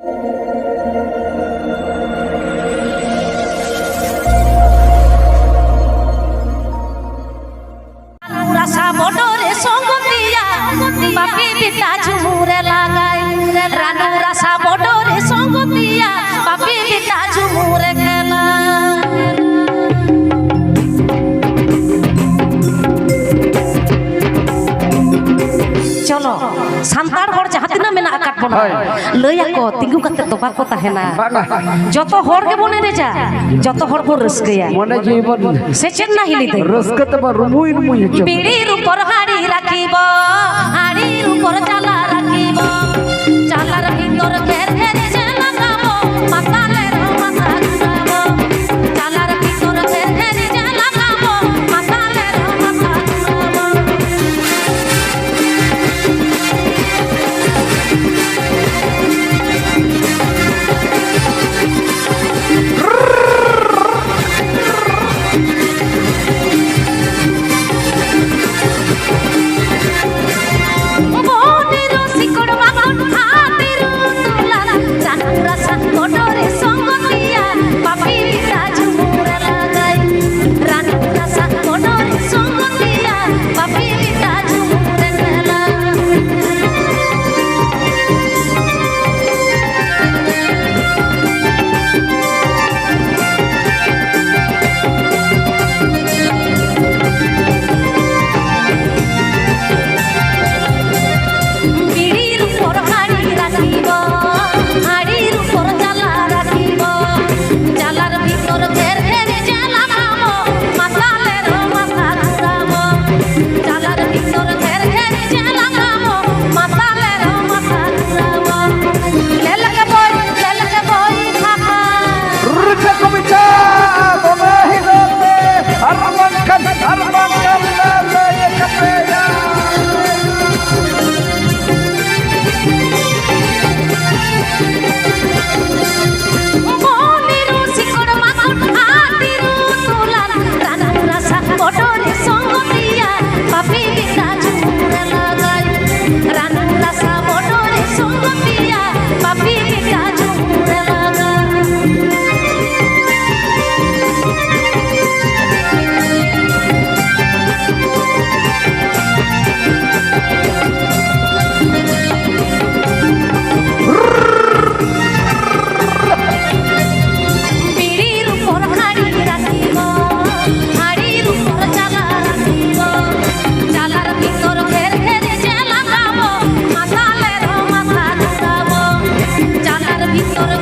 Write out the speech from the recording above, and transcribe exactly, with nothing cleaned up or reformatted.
ᱨᱟᱥᱟ ᱵᱚᱰᱚ ᱨᱮ ᱥᱚᱝᱜᱚᱛᱤᱭᱟ, ᱵᱟᱯᱤ ᱵᱤᱴᱟ ᱡᱷᱩᱢᱩᱨᱮ ᱞᱟᱜᱟᱭ᱾ ᱨᱟᱱᱩ ᱨᱟᱥᱟ ᱵᱚᱰᱚ ᱨᱮ ᱥᱚᱝᱜᱚᱛᱤᱭᱟ, ᱵᱟᱯᱤ ᱵᱤᱴᱟ ᱡᱷᱩᱢᱩᱨᱮ ᱠᱷᱮᱞᱟ᱾ ᱪᱚᱞᱚ, ᱥᱟᱱᱛᱟᱲ ᱦᱚᱲ ᱡᱟᱦᱟᱸ ᱛᱤᱱᱟᱹᱜ ᱢᱮᱱᱟᱜ ᱟᱠᱟᱫ ᱵᱚᱱᱟ, ᱦᱳᱭ᱾ ᱞᱟᱹᱭ ᱟᱠᱚ, ᱛᱤᱸᱜᱩ ᱠᱟᱛᱮ ᱫᱚ ᱵᱟᱠᱚ ᱛᱟᱦᱮᱱᱟ᱾ ᱵᱟᱝᱟ᱾ ᱡᱚᱛᱚ ᱦᱚᱲ ᱜᱮᱵᱚᱱ ᱮᱱᱮᱡᱟ, ᱡᱚᱛᱚ ᱦᱚᱲ ᱵᱚᱱ ᱨᱟᱹᱥᱠᱟᱹᱭᱟ᱾ ᱢᱚᱱᱮ ᱡᱤᱣᱤ ᱵᱚᱱ ᱥᱮ ᱪᱮᱫ ᱱᱟ ᱦᱤᱞᱤ ᱫᱟᱹᱭ? ᱨᱟᱹᱥᱠᱟᱹ ᱛᱮᱵᱚᱱ ᱨᱩᱢᱩᱭ ᱨᱩᱢᱩᱭ ᱦᱚᱪᱚ᱾ ᱵᱤᱲᱤ ᱨᱩᱯᱚᱨ ᱦᱟᱹᱲᱤ ᱨᱟᱠᱤᱵᱚ, ᱦᱟᱹᱲᱤ ᱨᱩᱯᱚᱨ ᱪᱟᱞᱟ ᱨᱟᱠᱤᱵᱚ, ᱪᱟᱞᱟᱨ ᱵᱷᱤᱛᱚᱨ ᱜᱷᱮᱨ ᱜᱷᱮᱨ ᱪᱮ ᱞᱟᱜᱟᱵᱚ, ᱢᱟᱛᱟᱞᱮ ᱨᱚ ᱢᱟᱛᱟ ᱜᱩᱨᱟᱵᱚ, ᱪᱟᱞᱟᱨ ᱵᱷᱤᱛᱚᱨ ᱜᱷᱮᱨ ᱜᱷᱮᱨ ᱪᱮ ᱞᱟᱜᱟᱵᱚ, ᱢᱟᱛᱟᱞᱮ ᱨᱚ ᱢᱟᱛᱟ ᱜᱩᱨᱟᱵᱚ᱾ ᱵᱷᱤᱛᱚᱨ